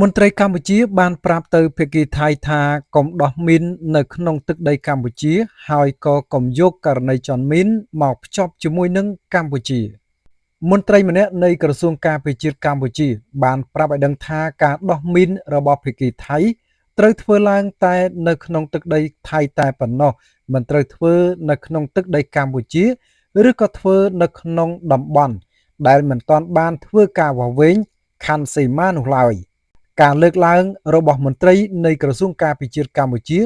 មន្ត្រីកម្ពុជាបានប្រាប់ទៅភាគីថៃថាកុំដោះមីននៅក្នុងទឹកដីកម្ពុជា ហើយក៏កុំយកករណីចនមីនមកភ្ជាប់ជាមួយនឹងកម្ពុជា មន្ត្រីម្នាក់នៃក្រសួងការពារជាតិកម្ពុជា បានប្រាប់ឲ្យដឹងថាការដោះមីនរបស់ភាគីថៃត្រូវធ្វើឡើងតែនៅក្នុងទឹកដីថៃតែប៉ុណ្ណោះមិនត្រូវធ្វើនៅក្នុងទឹកដីកម្ពុជា ឬក៏ធ្វើនៅក្នុងតំបន់ដែលមិនទាន់បានធ្វើការវាស់វែងខណ្ឌសីមានោះឡើយ ការលើកឡើងរបស់មន្ត្រីនៃក្រសួងការពារជាតិកម្ពុជា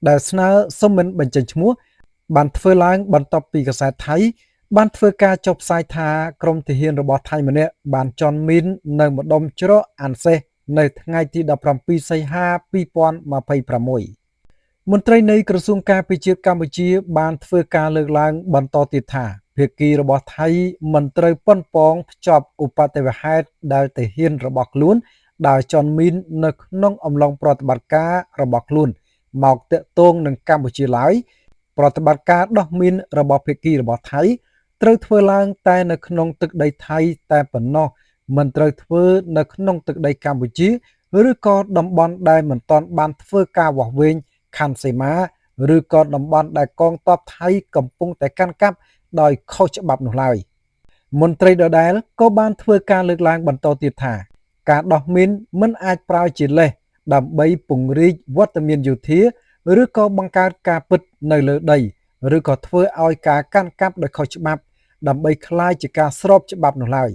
ដែលស្នើសុំមិនបញ្ចេញឈ្មោះ បានធ្វើឡើងបន្ទាប់ពីកាសែតថៃ បានធ្វើការចុះផ្សាយថាក្រុមទាហានរបស់ថៃម្នាក់បានចន់មីននៅម្ដុំច្រកអាន់សេះនៅថ្ងៃទី17សីហា2026មន្ត្រីនៃក្រសួងការពារជាតិកម្ពុជា បានធ្វើការលើកឡើងបន្តទៀតថាភាគីរបស់ថៃមិនត្រូវប៉ុនប៉ងភ្ជាប់ឧបទ្ទវហេតុដែលទាហានរបស់ខ្លួនដើរចន់មីននៅក្នុងអំឡុងប្រតិបត្តិការរបស់ខ្លួន មកទាក់ទងនឹងកម្ពុជាឡើយ ប្រតិបត្តិការដោះមីនរបស់ភាគីរបស់ថៃ ត្រូវធ្វើឡើងតែនៅក្នុងទឹកដីថៃតែប៉ុណ្ណោះមិនត្រូវធ្វើនៅក្នុងទឹកដីកម្ពុជា ឬក៏តំបន់ដែលមិនទាន់បានធ្វើការវាស់វែងខណ្ឌសីមាឬក៏តំបន់ដែលកងទ័ពថៃកំពុងតែកាន់កាប់ដោយខុសច្បាប់នោះឡើយមន្ត្រីដដែលក៏បានធ្វើការលើកឡើងបន្តទៀតថា ការដោះមីនមិនអាចប្រើជាលេសដើម្បីពង្រីកវត្តមានយោធា ឬក៏បង្កើតការពិតនៅលើដី ឬក៏ធ្វើឲ្យការកាន់កាប់ដោយខុសច្បាប់ ដើម្បីក្លាយជាការស្របច្បាប់នោះឡើយ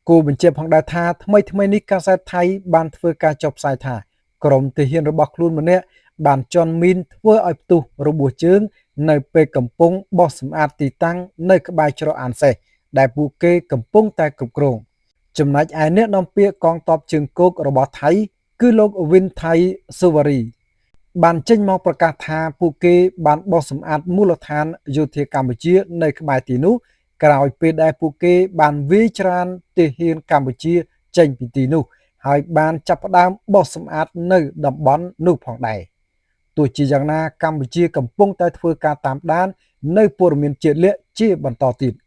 គូបញ្ជាក់ផងដែរថាថ្មីថ្មីនេះកាសែតថៃបានធ្វើការចុះផ្សាយថាក្រុមទាហានរបស់ខ្លួនម្នាក់បានជន់មីនធ្វើឲ្យផ្ទុះរបួសជើង នៅពេលកំពុងបោសសម្អាតទីតាំងនៅក្បែរច្រកអានសេះដែលពួកគេកំពុងតែគ្រប់គ្រងចំណែកឯអ្នកនាំពាក្យកងទ័ពជើងគោករបស់ថៃ គឺលោកវិនថៃសុវរី បានចេញមកប្រកាសថាពួកគេបានបោសសម្អាតមូលដ្ឋានយោធាកម្ពុជានៅក្បែរទីនោះក្រោយពេលដែលពួកគេបានវាយច្រានទាហានកម្ពុជាចេញពីទីនោះ ហើយបានចាប់ផ្ដើមបោសសម្អាតនៅតំបន់នោះផងដែរទោះជាយ៉ាងណាកម្ពុជាកំពុងតែធ្វើការតាមដាន នៅព័ត៌មានជាក់លាក់ជាបន្តទៀត។